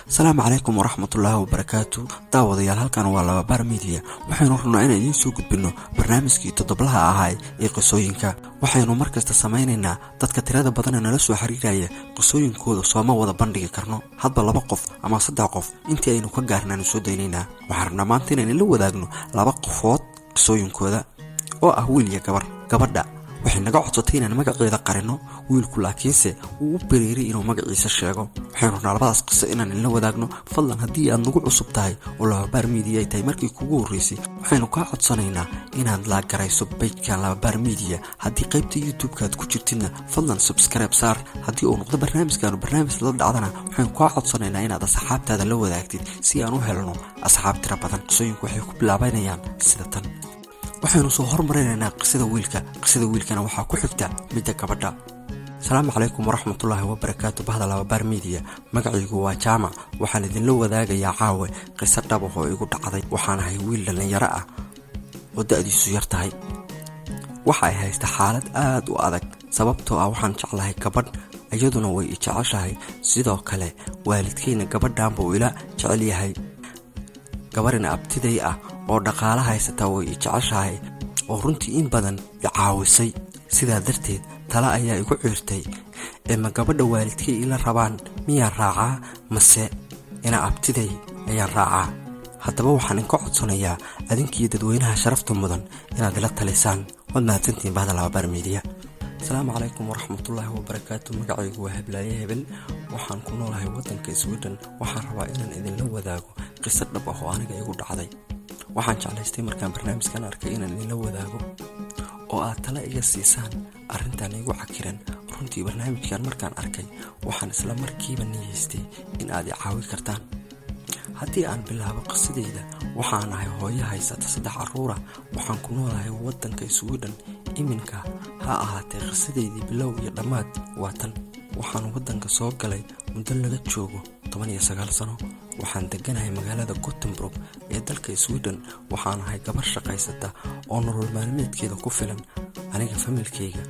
Asalaamu calaykum waraxmatullaahi wabarakaatu. Daawadayaal, halkan waa Lababaar Media. Waxaynu rabnaa inaan idiin soo gudbinno barnaamijkii todoblaha ahaa ee qisooyinka. Waxaynu mar kasta samaynaynaa dadka tirada badana nala soo xiriiraya qisooyinkooda sooma wada bandhigi karno. Hadba laba qof ama saddex qof intii aynu ka gaarnaanu soo daynaynaa. Waxaan rabnaa maanta inaan ila wadaagno laba qofood qisooyinkooda oo ah wiil iyo gabar. Gabadha waxay naga codsatay inaan magaceeda qarino, wiilku laakiinse wuu u bereeray inuu magaciisa sheego. Waxaynu rabnaa labadaas qiso inaan ila wadaagno. Fadlan, haddii aad nagu cusub tahay oo Lababaar Media ay tahay markii kugu horreysay, waxaynu kaa codsanaynaa inaad like garayso page-kan Lababaar Media. Haddii qaybta YouTube-ka aad ku jirtidna, fadlan subscribe saar. Haddii uu noqdo barnaamijkaanu barnaamij la dhacdana, waxaynu kaa codsanaynaa inaad asxaabtaada la wadaagtid si aan u helno asxaab tira badan. Qisooyinku waxay ku bilaabanayaan sida tan. Waxaynu soo hormarinaynaa qisada wiilka, qisada wiilkana waxaa ku xigta midda gabadha. Asalaamu calaykum waraxmatullaahi wabarakaatu, bahda Lababaar Media. Magacaygu waa Jaamac. Waxaan idinla wadaagayaa caawe qiso dhab ah oo igu dhacday. Waxaan ahay wiil dhallinyaro ah oo da-diisu yar tahay. Waxa ay haysta xaalad aad u adag, sababtoo ah waxaan jeclahay gabadh, iyaduna way i jeceshahay. Sidoo kale waalidkayna gabadhan buu ila jecel yahay. Gabarina abtiday ah oo dhaqaalo haysata way i jeceshahay oo runtii in badan i caawisay. Sidaa darteed tale ayaa igu ciirtay ee ma gabadha waalidkay ila rabaan miyaan raacaa, mase ina abtiday ayaan raacaa? Haddaba waxaan inka codsanayaa adinkiiyo dadweynaha sharafta mudan inaad ila talisaan. Waad mahadsantihiin, bahda Lababaar Media. Asalaamu calaykum waraxmatullaahi wabarakaatu. Magacaygu waa Heblaaye Hebel. Waxaan ku noolahay waddanka Sweden. Waxaan rabaa inaan idinla wadaago qiso dhab ah oo aniga igu dhacday. Waxaan jeclaystay markaan barnaamijkan arkay inaan idinla wadaago oo aad tala iga siisaan arrintan igu cakiran. Runtii barnaamijkan markaan arkay, waxaan isla markiiba niyeystay in aad i caawi kartaan. Haddii aan bilaabo qisadayda, waxaan ahay hooyo haysata saddex caruura. Waxaan ku noolahay waddanka Sweden iminka. Ha ahaatee, qisadaydii bilow iyo dhammaad waa tan. Waxaan waddanka soo galay muddo laga joogo 19 sano. Waxaan deganahay magaalada Gothenburg ee dalka Sweden. Waxaan ahay gabar shaqaysata oo nolol maalmeedkeeda ku filan. Aniga familkayga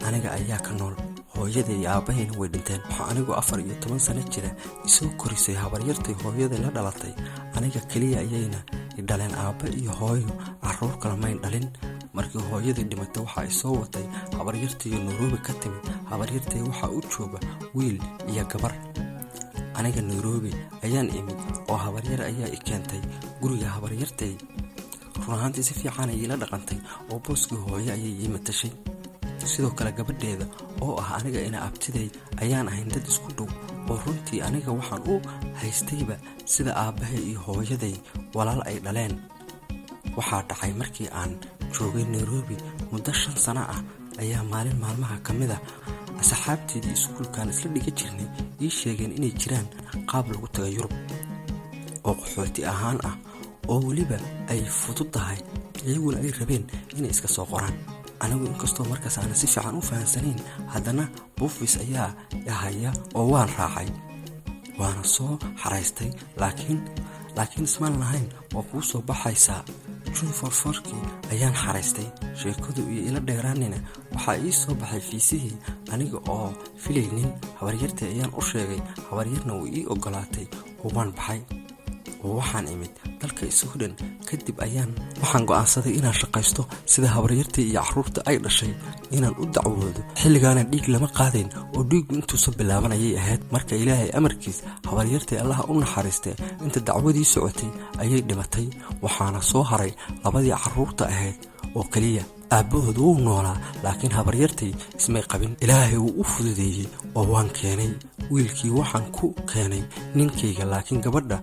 aniga ayaa ka nool. Hooyada iyo aabahayna way dhinteen. Waxaa anigoo 14 sano jira isoo korisay habaryartay hooyaday la dhalatay. Aniga keliya ayayna i dhaleen aabba iyo hooyo, caruur kale mayn dhalin. Markii hooyadii dhimatay, waxaa isoo watay habaryartaiyo Nairobi ka timid. Habaryartay waxaa u jooga wiil iyo gabar. Aniga Nairobi ayaan imid oo habaryar ayaa i keentay guriga habaryartay. Run ahaantii si fiican ayay ila dhaqantay oo booskii hooyo ayay ii matashay. Sidoo kale gabadheeda oo ah aniga ina abtiday ayaan ahayn dad isku dhow, oo runtii aniga waxaan u haystayba sida aabbahay iyo hooyaday walaal ay dhaleen. Waxaa dhacay markii aan joogay Nairobi muddo 5 sano ah ayaa maalin maalmaha ka mid a asxaabteedii iskuulkan isla dhiga jirnay ii sheegeen inay jiraan qaab lagu taga Yurub oo qaxooti ahaan ah, oo weliba ay fudud tahay, iyaguna ay rabeen inay iska soo qoraan. Anigu inkastoo markaas aanan si fiican u fahansanayn, haddana buufis ayaa haya oo waan raacay, waana soo xaraystay. Laakiin ismaan lahayn waa kuu soo baxaysaa. June 4-kii ayaan xaraystay. Sheekadu iyo ila dheeraanina, waxaa ii soo baxay fiisihii aniga oo filaynin. Habaryartay ayaan u sheegay, habaryarna wuu ii ogolaatay oo waan baxay oo waxaan imid dalka Sweden. Kadib ayaan waxaan go'aansaday inaan shaqaysto, sida habaryartay iyo caruurta ay dhashay inaan u dacwoodo. Xilligaana dhiig lama qaadayn oo dhiiggu intuusa bilaaban ayay ahayd. Marka Ilaahay amarkiis, habaryartay Allaha u naxariistay, inta dacwadii socotay ayay dhimatay. Waxaana soo haray labadii caruurta ahayd oo keliya. Aabbahood wuu noolaa, laakiin habaryartay ismay qabin. Ilaahay wuu u fududeeyey oo waan keenay wiilkii. Waxaan ku keenay ninkayga, laakiin gabadha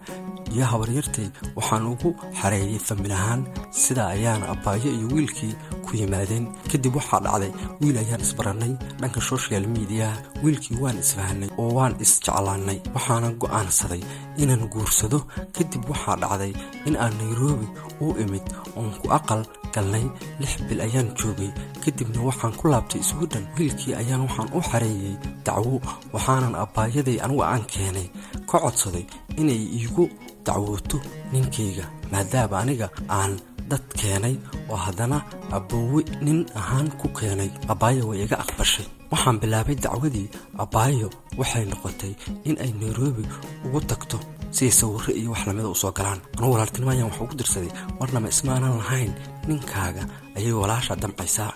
iyo habaryartay waxaan ugu xareeyay family ahaan. Sidaa ayaana abbaayo iyo wiilkii ku yimaadeen. Kadib waxaa dhacday, wiil ayaan isbarannay dhanka social media-ha. Wiilkii waan isfahanay oo waan isjeclaannay, waxaana go'aansaday inaan guursado. Kadib waxaa dhacday in aan Nairobi u imid oon ku aqal galnay. 6 bil ayaan joogay, kadibna waxaan ku laabtay Sweden. Wiilkii ayaan waxaan u xareeyey dacwo, waxaanan abbaayaday anigu aan keenay ka codsaday inay iigu dacwooto ninkayga, maadaama aniga aan dad keenay oo haddana abboowe nin ahaan ku keenay. Abbaayo way iga aqbashay. Waxaan bilaabay dacwadii. Abbaayo waxay noqotay in ay Nairobi ugu tagto. Si ay sawirro iyo wax lamida usoo galaan. Anugu walaaltinimo ayaan wax ugu dirsaday. Marnaba ismaanan lahayn ninkaaga ayay walaasha damcaysaa,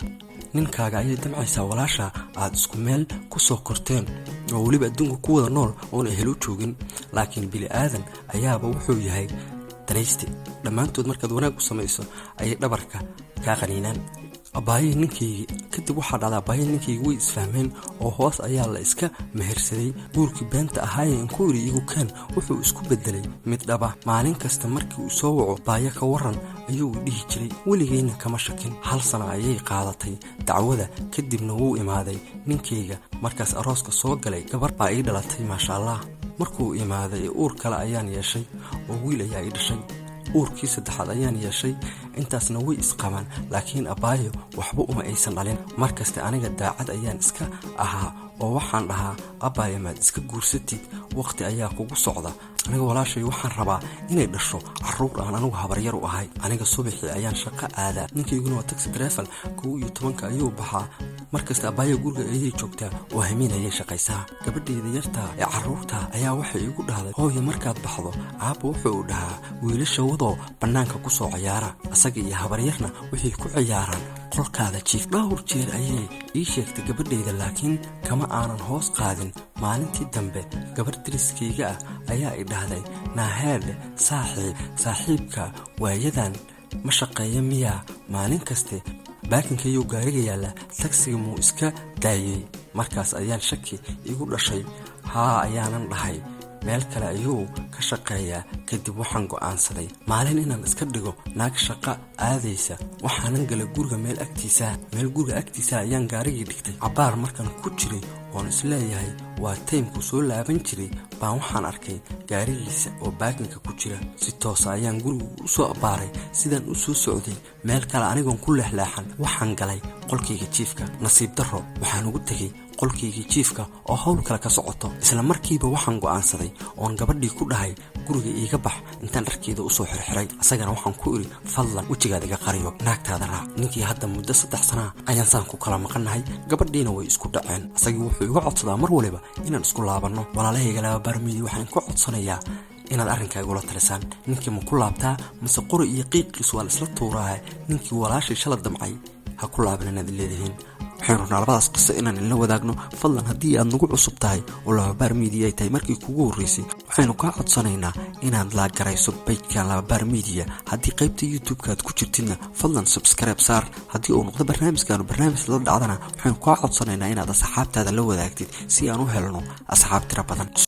ninkaaga ayay damcaysaa walaasha aad isku meel ku soo korteen oo weliba adduunka ku wada nool oon ehel u joogin. Laakiin bini aadan ayaaba wuxuu yahay danayste. Dhammaantood markaad wanaag u samayso ayay dhabarka kaa qaniinaan. Abbaayihii ninkaygii kadib waxaa dhacday, abbaayihii ninkaygii way isfahmeen oo hoos ayaa la iska mehersaday. Guurkii beenta ahaayee ku iri igu keen wuxuu isku bedelay mid dhaba. Maalin kasta markii uu soo waco, "Baayo, ka waran?" ayuu dhihi jiray. Weligeyna kama shakin. Hal sano ayay qaadatay dacwada. Kadibna wuu imaaday ninkayga. Markaas arooska soo galay, gabar baa ii dhalatay, maasha Allah. Markuu imaaday, uur kale ayaan yeeshay oo wiil ayaa ii dhashay. Uurkii saddexaad ayaan yeeshay. Intaasna way isqabaan, laakiin abbaayo waxba uma aysan dhalin. Markasta aniga daacad ayaan iska ahaa oo waxaan dhahaa, "Abbaayo, maad iska guursatid? Waqti ayaa kugu socda." Aniga walaashay waxaan rabaa inay dhasho caruur aan anigu habaryar u ahay. Aniga subaxii ayaan shaqo aadaa, ninkayguna waa taxi driver, 11-ka ayuu baxaa. Markasta abbaayo guriga ayay joogtaa oo hamiin ayay shaqaysaa. Gabadhayda yartaa ee carruurta ayaa waxay igu dhahday, "Hooyo, markaad baxdo aabba wuxuu dhahaa wiilasha wadoo bannaanka ku soo ciyaara, asaga iyo habaryarna waxay ku ciyaaraan qolkaada jiif." Dhowr jeer ayay ii sheegtay gabadhayda, laakiin kama aanan hoos qaadin. Maalintii dambe gabadh dariskayga ah ayaa i dhahday, "Naaheedhe saaxiib, saaxiibka waayadan ma shaqeeya miyaa? Maalin kaste parking-kayuu gaariga yaallaa, tagsiga muu iska daayey?" Markaas ayaan shaki igu dhashay. "Haa," ayaanan dhahay, "meel kale ayuu ka shaqeeyaa." Kadib waxaan go'aansaday maalin inaan iska dhigo naag shaqo aadaysa. Waxaanan galay guriga meel agtiisa. Meel guriga agtiisa ayaan gaarigii dhigtay. Cabbaar markaan ku jiray oon isleeyahay waa time-ku soo laaban jiray baan waxaan arkay gaarigiisa oo parking-ka ku jira. Si toosa ayaan guriga u soo abbaaray. Sidaan u soo socday, meel kale anigoon ku leexleexan, waxaan galay qolkayga jiifka. Nasiib darro, waxaan ugu tegey qolkaygii jiifka oo howl kale ka socoto. Isla markiiba waxaan go'aansaday oon gabadhii ku dhahay, "Guriga iiga bax," intaan dharkeeda usoo xirxiray. Asagana waxaan ku idhi, "Fadlan wejigaada iga qariyo, naagtaada raac." Ninkii hadda muddo 3 sanaa ayaan saan ku kala maqannahay. Gabadhiina way isku dhaceen. Asagii wuxuu iga codsadaa mar waliba inaan isku laabanno. Walaalahayga Laba Media, waxaan ku codsanayaa inaad arrinkaa igula talisaan. Ninkii ma ku laabtaa mase qori iyo qiiqiis waa la isla tuuraaha? Ninkii walaashay shala damcay ha ku laaban inaad leedihiin. Waxaynu rabnaa labadaas qiso inaan inla wadaagno. Fadlan, haddii aad nagu cusub tahay oo Lababaar Media ay tahay markii kugu horreysay, waxaynu kaa codsanaynaa inaad like garayso page-kan Lababaar Media. Haddii qaybta YouTube-ka aad ku jirtidna, fadlan subscribe saar. Haddii uu noqdo barnaamijkaanu barnaamij la dhacdana, waxaynu kaa codsanaynaa inaad asxaabtaada la wadaagtid si aan u helno asxaab tiro badan.